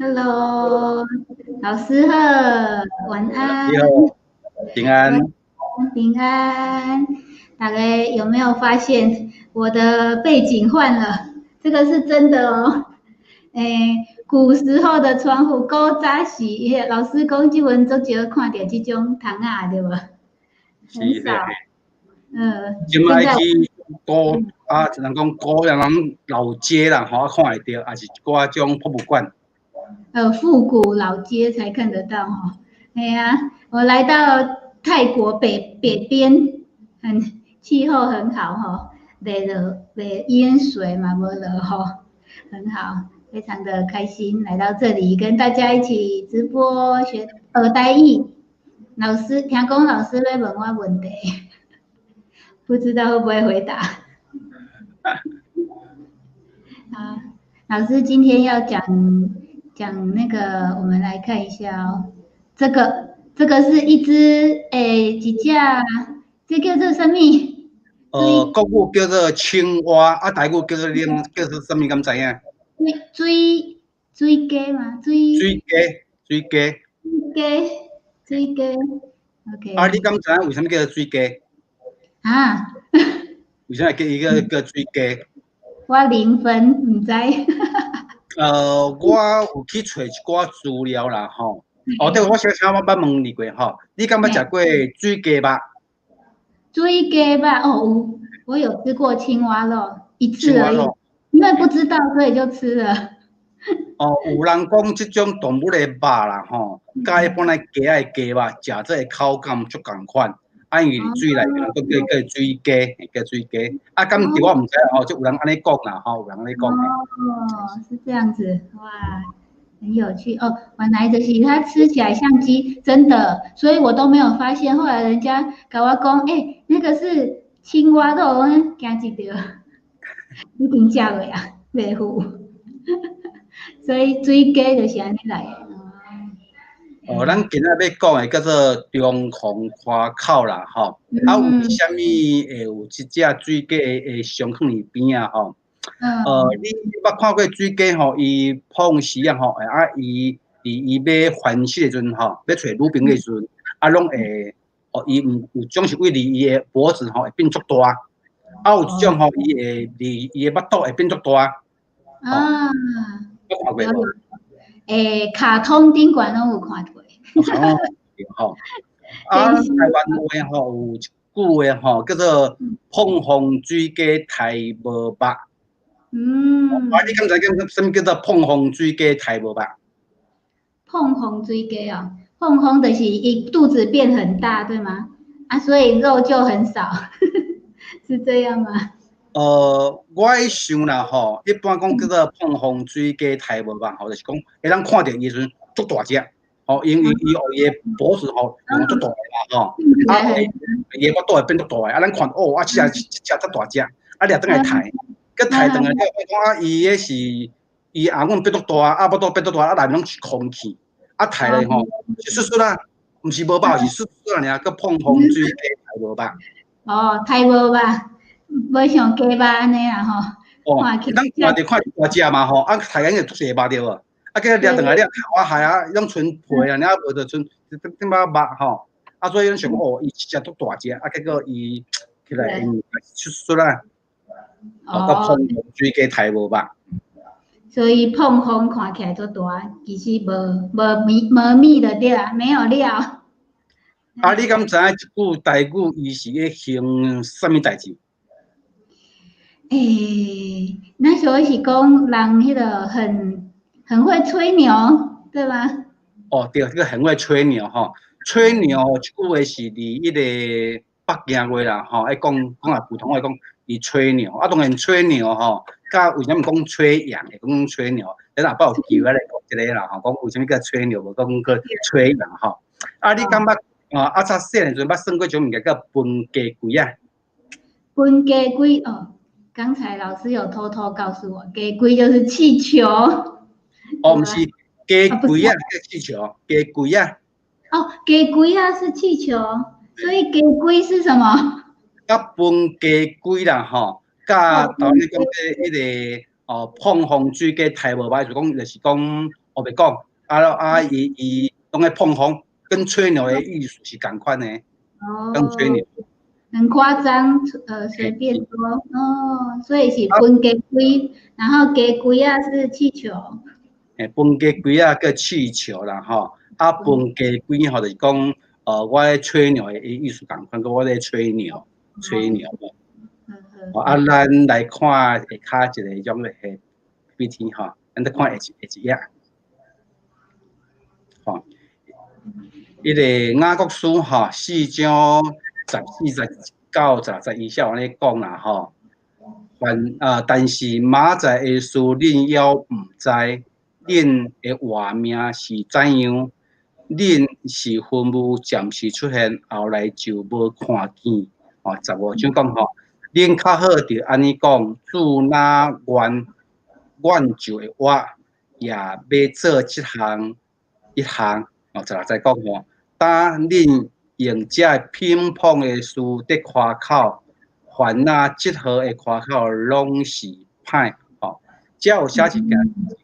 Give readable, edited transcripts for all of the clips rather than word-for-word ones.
Hello，老師好，晚安。你好，平安。平安。大家有沒有發現我的背景換了？這個是真的哦。欸，古時候的窗戶，古早時，老師講這陣足少看著這種窗仔，對無？很少。嗯。這擺去古啊，只能講古人老街啦，吼，看會著，抑是一寡這種博物館。復古老街才看得到吼。哎呀，我來到泰國北邊，很氣候很好吼，袂落袂淹水嘛，無落雨，很好，非常的開心來到這裡跟大家一起直播學台語。老師聽講老師欲問我問題，不知道會不會回答。啊，老師今天要講講那個，我們來看一下哦。這個是一隻欸，一隻，這叫做啥物？國語叫做青蛙，啊，台語叫做恁叫做啥物？敢知影？水雞嗎？水水雞，水雞。水雞，水雞，OK。啊，你敢知影為啥物叫做水雞？啊？為啥物叫伊叫叫水雞？我0分，毋知。我有去揣一寡資料啦，吼。哦，對，我小小我捌問你過吼，你敢捌食過水雞肉？水雞肉哦，有，我有吃過青蛙肉一次而已，因為不知道，所以就吃了。哦，有人講這種動物的肉啦，吼，佮一般的雞仔的雞肉，食這个口感足仝款。啊，因為水內面閣叫叫水雞，叫水雞。啊，敢對我毋知吼，就有人按呢講啦，吼，有人按呢講。哦，是這樣子，哇，很有趣哦。原來就是它吃起來像雞，真的，所以我都沒有發現。後來人家共我講，欸，那個是青蛙肉，我驚一跳，已經食過啊，袂赴。所以水雞就是按呢來的。哦，咱今仔欲講的叫做中孔誇口啦，吼。啊，為啥物會有這隻水雞會上囥佇邊仔吼？你捌看過水雞吼？伊碰時啊吼，啊，伊佇伊欲繁殖的時陣吼，欲揣女朋友的時陣，啊，攏會，哦，伊有有種是為佇伊的脖子吼會變足大，啊，有一種吼，伊會佇伊的腹肚會變足大。啊。捌看過無？欸，卡通頂懸攏有看過。哦，對吼。啊，台灣話吼有一句話吼，叫做“膨風水雞刣無肉”。啊，你敢知影啥物叫做膨風水雞刣無肉？膨風水雞哦，膨風就是伊肚子變很大，對嗎？啊，所以肉就很少，是這樣嗎？我咧想啦吼，一般講叫做膨風水雞刣無肉吼，就是講會當看著伊的時陣足大隻，吼，因為伊哦伊的脖子吼用足大个嘛吼，啊，伊的腹肚會變足大個，啊，咱看哦，啊，這隻這隻遮大隻，啊，掠轉來刣，閣刣轉來了，講啊，伊彼是伊頷頸變足大，啊，腹肚變足大，啊，內面攏是空氣，啊，刣咧吼是縮縮啊，毋是無肉，是縮縮爾，閣膨風水雞刣無肉。哦，刣無肉。無像雞肉按呢啦吼。哦，咱看著看大隻嘛吼，啊，刣緊就足濟肉對無？啊，結果掠轉來了，我害啊，攏賰皮啊，爾無就賰點仔肉吼。啊，所以咱想講哦，伊一隻足大隻，啊，結果伊起來因為縮縮啊，哦，閣膨風水雞刣無肉。所以膨風看起來足大，其實無無味無味就對啦，沒有料。啊，你敢知影這句台語伊是咧形容啥物代誌？欸，那時候是講人彼個很會吹牛，對嗎？哦，對，這個很會吹牛吼，吹牛這句話是佇彼個北京話啦，吼，愛講講來普通話講，伊吹牛，啊，當然吹牛吼，佮為啥物講吹羊，會講吹牛？咱後擺有機會來講這個啦，吼，講為啥物叫吹牛，無講叫吹羊吼。啊，你感覺啊，啊，早細漢時陣捌耍過一種物件叫分雞胿仔？分雞胿哦，剛才老師有偷偷告訴我，雞胿就是氣球。哦，毋是雞胿仔，叫氣球，雞胿仔。哦，雞胿仔是氣球，所以雞胿是什麼？佮分雞胿啦，吼，佮頭先講的彼個哦，膨風水雞刣無肉，就是講就是講烏白講，啊啊伊伊攏咧膨風，跟吹牛的意思是仝款的，跟吹牛。很誇張，隨便說，哦，所以是分雞龜，然後雞龜仔是氣球。欸，分雞龜仔叫氣球啦，吼，啊，分雞龜吼就是講，我咧吹牛的意思仝款，佮我咧吹牛，吹牛。啊，咱來看下跤一个種的 PPT 吼，咱再看下一頁。吼，彼个雅各書吼，四章14節到16節伊寫按呢講啦吼，凡啊，但是馬仔的事，恁猶毋知，恁的活命是怎樣？恁是雲霧暫時出現，後來就無看見。哦，15章講吼，恁較好著按呢講，主若願，阮就會活，也欲做這項彼項。哦，16節講吼，當恁用這品捧的事佇誇口，凡若這號的誇口攏是歹。吼，這有寫一件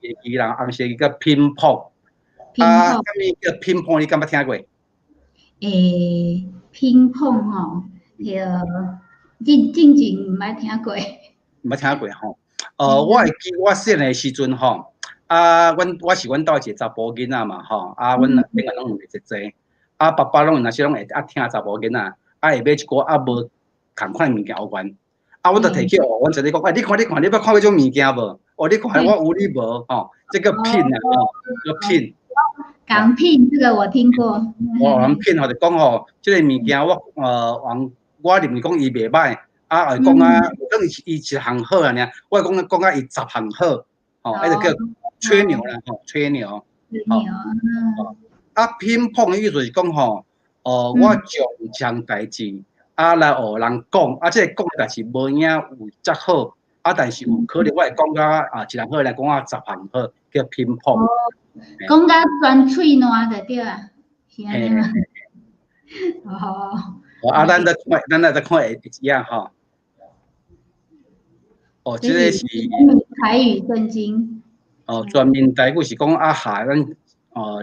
一个字人紅色叫品捧。啊，啥物叫品捧？你敢捌聽過？欸，品捧吼，對，進前毋捌聽過。毋捌聽過吼。我會記我細漢的時陣吼，啊，阮我是阮兜一個查埔囡仔嘛吼，啊，阮頂個攏有濟濟，啊，爸爸攏若是攏會愛疼查某囡仔，啊，會買一寡啊無仝款的物件予阮，啊，阮就提起予阮侄女講，欸，你看你看，你捌看過這種物件無？哦，你看我有你無？吼，這叫品啊，吼，叫品。共品這個我聽過。哦，人品吼就講吼，這個物件我往我認為講伊袂歹，啊，會講啊，講伊伊一項好爾，我會講講甲伊十項好，吼，彼個叫吹牛啦，吼，吹牛。吹牛。啊，品捧的意思是講吼，我將一項代誌啊來予人講，啊，這個講的代誌無影有遮好，啊，但是有可能我會講甲啊一項好來講甲十項好，叫品捧。講甲全喙瀾就對啊，是按呢嗎？哦。啊，咱再看，咱來再看下一頁吼。哦，這個是台語聖經。哦，全民台語是講啊下咱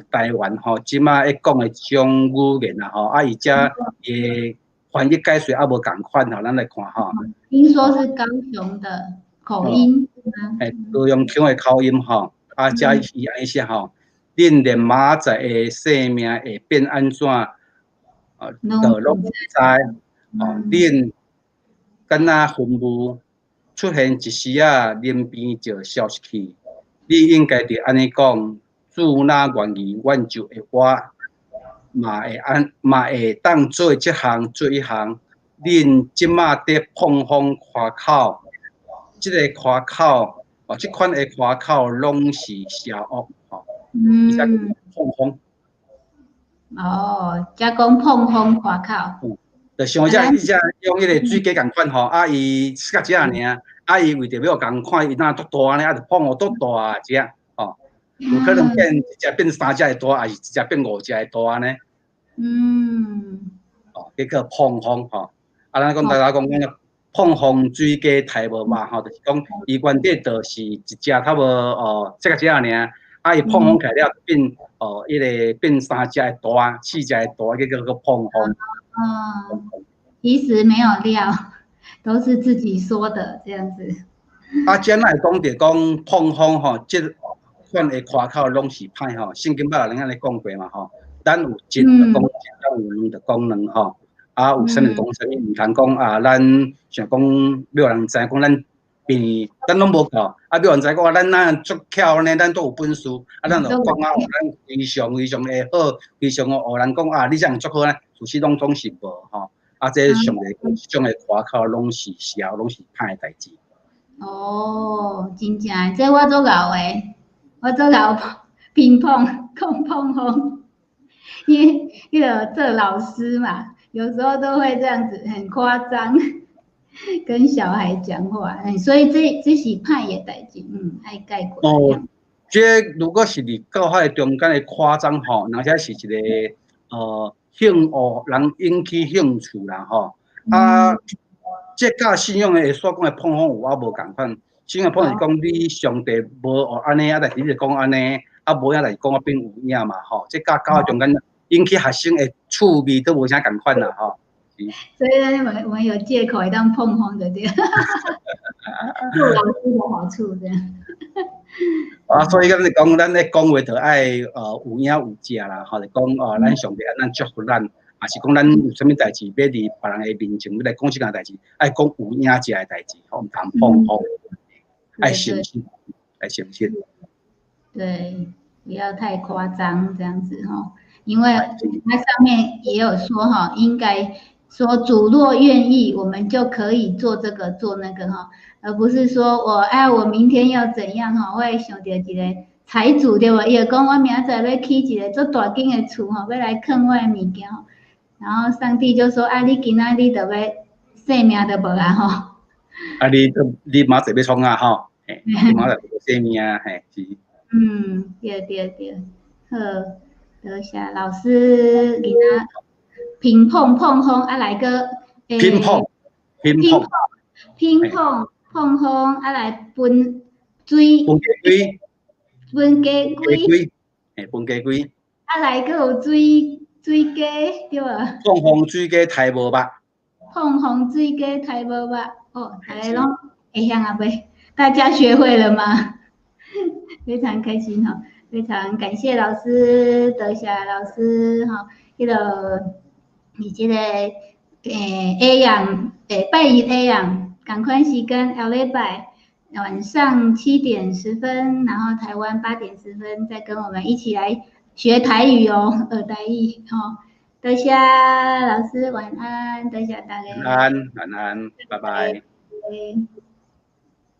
台灣吼，這馬咧講的這種語言啦吼，啊伊遮伊翻譯解說猶無仝款吼，咱來看吼。聽說是高雄的口音。欸，高雄腔的口音吼，啊，遮伊按呢寫吼，恁連明仔載的性命會變按怎，都攏毋知。哦，恁敢若雲霧出現一時仔，林邊就消失去。你應該著按呢講，主若願意，阮就會活，嘛會按嘛會當做這項做彼項。恁這馬佇膨風誇口，這个誇口，哦，這款的誇口攏是邪惡，吼。膨風。哦，遮講膨風誇口。嗯，就像這伊這用彼个水雞仝款吼，啊伊細隻爾，啊伊為著欲予人看伊若足大按呢，啊就膨予足大隻，吼，有可能變一隻變三隻會大，抑是一隻變五隻會大按呢。哦，這叫膨風吼，啊，咱講大家講講膨風水雞刣無肉吼，就是講伊原底就是一隻差不多哦，這個隻爾，啊伊膨風起來了變哦，彼个變三隻會大，四隻會大，這叫做膨風。哦，其實沒有料，都是自己說的這樣子。啊，這若會講著講膨風吼，這款的誇口攏是歹吼，聖經捌有人按呢講過嘛吼，咱有一就講一，咱有兩就講兩吼，啊有啥物講啥物，毋通講啊，咱想講欲予人知講咱病，咱攏無夠，啊欲予人知講啊，咱哪足巧呢，咱都有本事，啊咱就講啊，咱非常非常的好，非常予人講啊，你這樣足好呢，其實攏總是無吼，啊這上帝講這種的誇口攏是邪，攏是歹的代誌。哦，真正，這我足𠢕的，我足𠢕品捧講膨風，因為彼個做老師嘛，有時候都會這樣子很誇張，跟小孩講話，所以這是歹的代誌，愛改過。哦，這如果是佇教會中間的誇張吼，若者是一個興人引起興趣啦吼，啊，這佮信仰的所講的膨風有猶無仝款？信仰膨是講你上帝無予按呢，啊，但是你就講按呢，啊無影來講啊變有影嘛吼，這佮狗仔中間引起學生的趣味都無啥仝款啦吼。所以呢，我們有借口會當膨風的對，做老師的好處這樣。啊，所以講你講，咱咧講話著愛有影有跡啦，吼，就講哦，咱上帝按怎祝福咱，抑是講咱有啥物代誌欲佇別人的面前欲來講這件代誌，愛講有影跡的代誌，吼，毋通膨風，愛誠實，愛誠實。對，不要太誇張這樣子吼，因為它上面也有說哈，應該說主若願意，我們就可以做這個做那個哈，而不是說我哎我明天要怎樣哈，我會想著一個財主對無？伊就講我明仔載欲起一个足大間的厝吼，欲來囥我的物件吼，然後上帝就說啊，你今仔日就欲性命就無啊吼。啊，你明仔載欲創啊吼？你明仔載無性命嘿是。嗯，對對對，好，多謝老師，今仔乒乓膨風啊來閣乒乓乒乓乒乓膨風啊來分水分雞規分雞規嘿，分雞規啊來閣有水水雞對無？膨風水雞刣無肉，膨風水雞刣無肉，哦，大家攏會曉啊未？大家學會了嗎？非常開心吼，非常感謝老師，多謝老師吼，彼個佇這個下暗拜一下暗，仝款時間後禮拜晚上7點10分，然後台灣8點10分，再跟我們一起來學台語哦，學台語吼。多謝老師，晚安，多謝大家。晚安，晚安，拜拜。拜。